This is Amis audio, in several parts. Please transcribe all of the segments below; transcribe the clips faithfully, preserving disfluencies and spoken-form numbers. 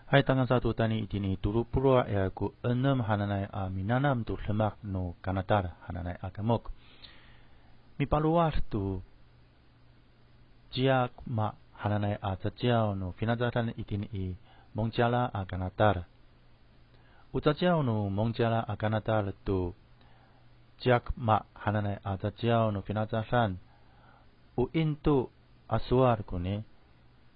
Hay, tangasa to tayni itini tolo polo' ira ko enem hananay a minanam to demak no kanatal hananay a kamok. Mipalowad to Jack Ma hananay a caciyaw no finacadan itini i Mongtiyala a kanatal. O caciyaw no Mongtiyala a kanatal to Jack Ma hananay a caciyaw no finacadan, o Indo a sowal koni,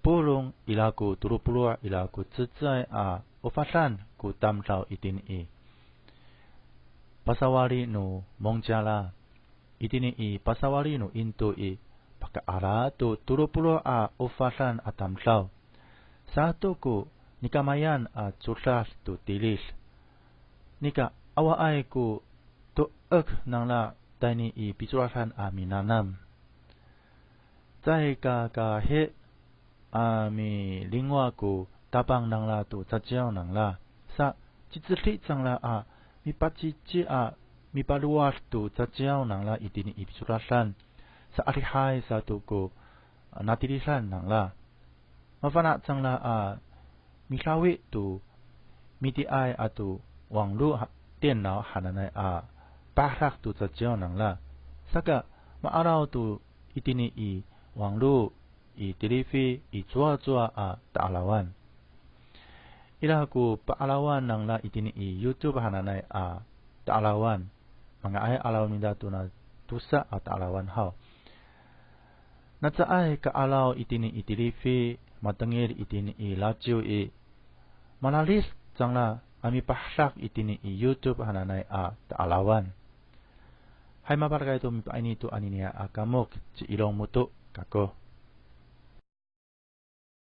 polong ira ko tolo polo' ira ko cecay a o fadan ko tamdaw itini i pasawali no Mongtiyala. Itini i pasawali no Indo i, pakaala to tolo polo' a o fadan a tamdaw. Sato ko nikamayan a codad to tilid. Nika awaay ko to'ek nangra tayni i picodadan a minanam. Caay ka kahi a milingwa ko tapang nangra to caciyaw nangra. Sa cicedi cangra a mipacici a mipalowad to caciyaw nangra itini i picodadan. Sa adihay sato ko natilidan nangra. Mafana' cangra a midawi to mitiay ato wanglo ha, tinaw hananay a pahedak to caciyaw nangra. Saka ma'araw to itini i wanglo, i tilifi, i cowacowa a ta'arawan. Ira ko pa'arawan nangra itini i YouTube hananay a ta'arawan. Manga'ay 'araw nira tona tosa a ta'arawan haw. Na caay ka 'araw itini i tilifi, matengil itini i laciw i, mararid cangra a mipahedak itini i YouTube hananay a ta'arawan. Hay, mapalakay to mipa'ini to aniniya a kamok, ci Ilong Moto kako.